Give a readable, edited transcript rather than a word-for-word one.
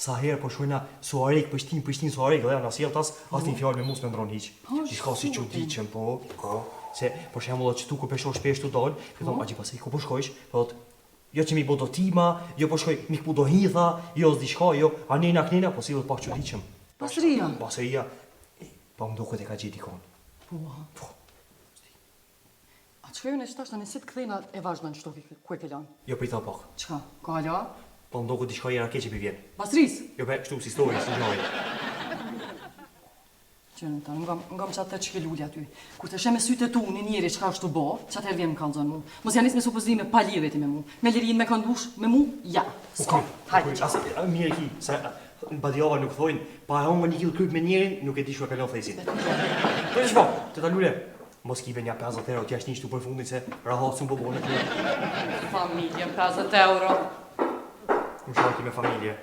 Sa herë po shkojna Suharekë, Prishtinë, Prishtinë, Suharekë dhe anasjelltas, asnjë fjalë me mu s'me ndrron hiç. Po, Diçka si zotin. çuditshëm, po. Po. Se për shembull atë qëtu kur pe shoh shpesh tu dal, i thom, a pasi ku po shkojsh? Po thot, jo që mi bo do tima, jo po shkoj mi kpu do hitha, jo s'diçka, jo anena knena, po sillet pak çuditshëm. Basria. Basria. Po më duket e ka gjetë dikon. Po. Po. A çka jone qetash tani si të kthehna e vazhdon qëtu ku e ke lënë? Jo prita pak. Çka? Ka hala? Po më duket diçka era keqe pi vjen. Basris! Jo pe kështu si story, si ngjarje. Qënë tani ngam ngam çatë të çke lulja aty. Kur të sheh me sytë e tu një njeri çka është tu bo, çatëherë vjen më kallzon mu. Mos ja nis me supozime pa lidhje ti me mu. Me lirin me kënd dush, me mu, ja. S'ka. Hajde. As mirë e ki, se në badihava nuk thojnë, pa e hongër një kill kryp me njerin, nuk e di çka kalon thesin. Po çfarë? Të ta lule. Mos ki be nja 50 euro, t'ja shni shtu për fundin se rahat s'un po bënë. Familjen 50 euro. Më shajti me familje.